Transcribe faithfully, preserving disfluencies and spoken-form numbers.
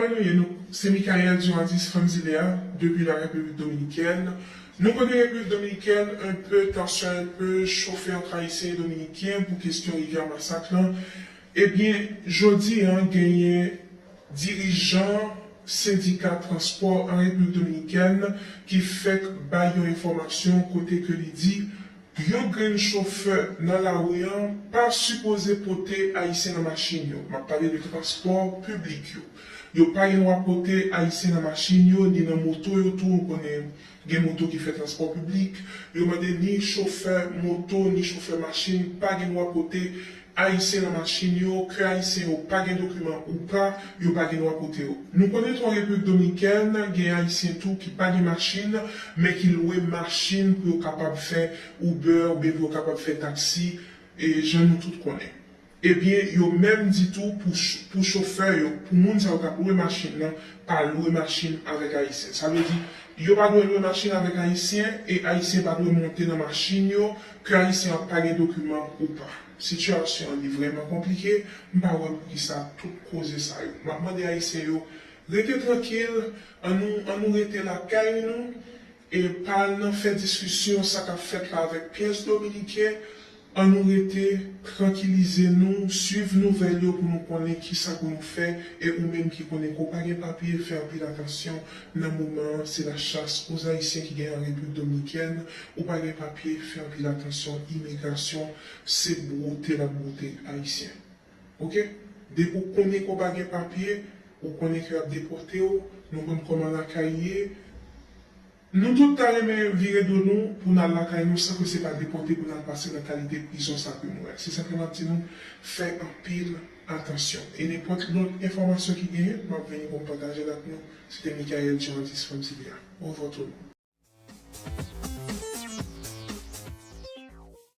Kòman nou ye? Nou, se Michael Durandis, Fanm Zile a, depi la Repiblik Dominikèn. Nou konnen Repiblik Dominikèn, enpe tansyon, enpe chofe ant Ayisyen e Dominiken pou kesyon Rivyè Masak lan. Ebyen, jodi a, genyen dirijan sendika transpò an Repiblik Dominikèn ki fèk bay yon enfòmasyon kote ke li di yon grenn chofè nan lari an pa sipoze pote Ayisyen nan machin yo. M ap pale de transpò piblik yo. Yo pa gen dwa pote Ayisyen nan machin yo, ni nan moto yo tou. Ou konnen gen moto ki fè transpò piblik. Yo mande ni chofè moto, ni chofè machin pa gen dwa pote Ayisyen nan machin yo, ke Ayisyen yo pa gen dokiman ou pa, yo pa gen dwa pote yo. Nou konnen tou an Repiblik Dominikèn, gen Ayisyen tou ki pa gen machin, men ki lwe machin pou yo kapab fè Uber oubyen pou yo kapab fè taksi, e jan nou tout konnen. Ebyen, yo menm di tou pou ch-, pou chofè yo, pou moun sa yo k ap lwe machin nan, pa lwe machin avèk Ayisyen. Sa vle di, yo pa dwe lwe machin avèk Ayisyen e Ayisyen pa dwe monte nan machin yo, ke Ayisyen an pa gen dokiman ou pa. Sitiyasyon an li vrèman konplike, m pa wè poukisa tout koze sa yo. M ap mande Ayisyen yo, rete trankil, ann nou, ann nou rete lakay nou, e pa al nan fè diskisyon sa k ap fèt la avèk pyès Dominiken, ann nou rete, trankilize nou, swiv nouvèl yo pou nou konnen kisa pou nou fè, e ou menm ki konnen ke w pa gen papye, fè anpil atansyon nan moman an, c'est la chasse aux Haïtiens ki gen an Repiblik Dominikèn, ou pa gen papye, fè anpil atansyon, imigrasyon, se bwote l ap bwote Ayisyen. Oke? Depi w konnen ke w pa gen papye, ou konnen ke y ap depòte w, nou konn kòman lakay ye, Nou tout ta renmen vire do nou pou n al lakay nou san ke se pa depòte pou n al pase nan kalite prizon sa ke nou wè. Se senpleman di nou fè anpil atansyon. E nenpòt lòt enfòmasyon ki genyen, m ap vini pou m pataje l ak nou. Se te Michael Durandis, Fanm Zile a. Orevwa tout moun.